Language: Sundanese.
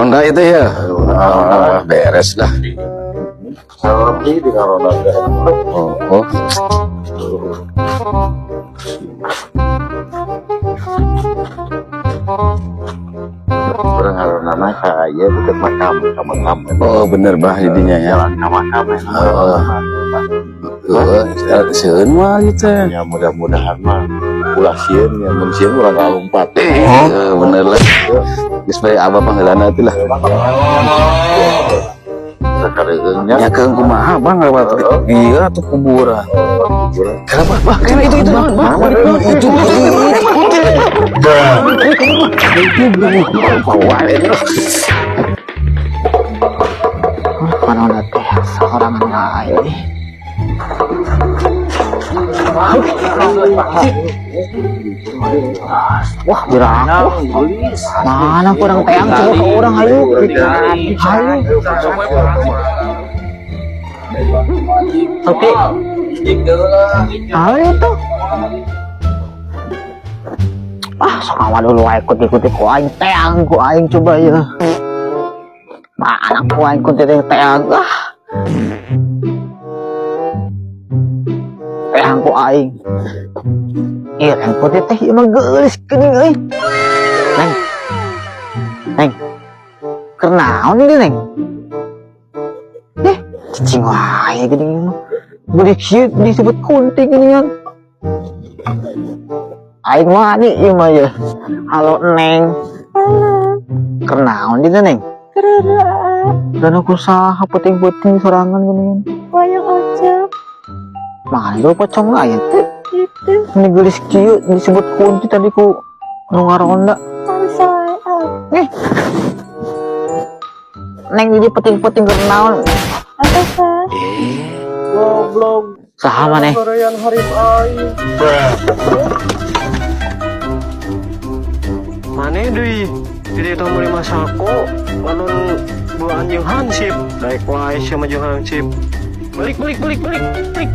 Ngaronda itu ya. Ah, beres lah. Sepi di ngaronda teh. Oh. Urang ngarondana ka ieu deket makam, ka makam. Oh, bener bah jadinya ya. Jalan ka makam ya. Oh. Oh, sieun mah gitu. Ya mudah-mudahan mah ulah sieun ya, mun sieun urang ngalumpat. Eh, bener lah. Geus bae abah pangheulana teh lah. Sakareueungnya. Ya keung kumaha bang lewat iya tuh kuburan. Kenapa bah? Kenapa itu naon bah? Itu itu. Mana teh seorang wae. Wah, biraku. Mana kurang teang coba ke orang ayo. Ayo. Oke. Ayo tuh. Ah, sok awa dulu wae ikut-ikut ku aing teang ku aing coba ya. Mana ku aing ku teh teang ah. Teang ku aing. Iya, yang putih teh ieu mah geulis geuning euy. Neng. Neng. Keur naon ini, Neng? Eh, cicing wae geuning ieu mah. Geulis kieu disebut kunti geuningan. Aing wani ieu mah ya. Halo, Neng. Halo, Keur naon di teh, Neng? kereraan, Dan aku saha peuting-peuting sorangan geuningan. Wayang ojek, Mana lu pocong aya teh? Gitu, Ini geulis kieu disebut kunti tadi ku nu ngaronda. santai, ah, Nih. Neng jadi peting-peting keur naon? apa sah? Goblok, Saha maneh? sorean harip aing. Mane deui jadi itu meuli masako lamun dua anjing hansip daek wae sia mah jeung hansip. Balik balik balik balik balik.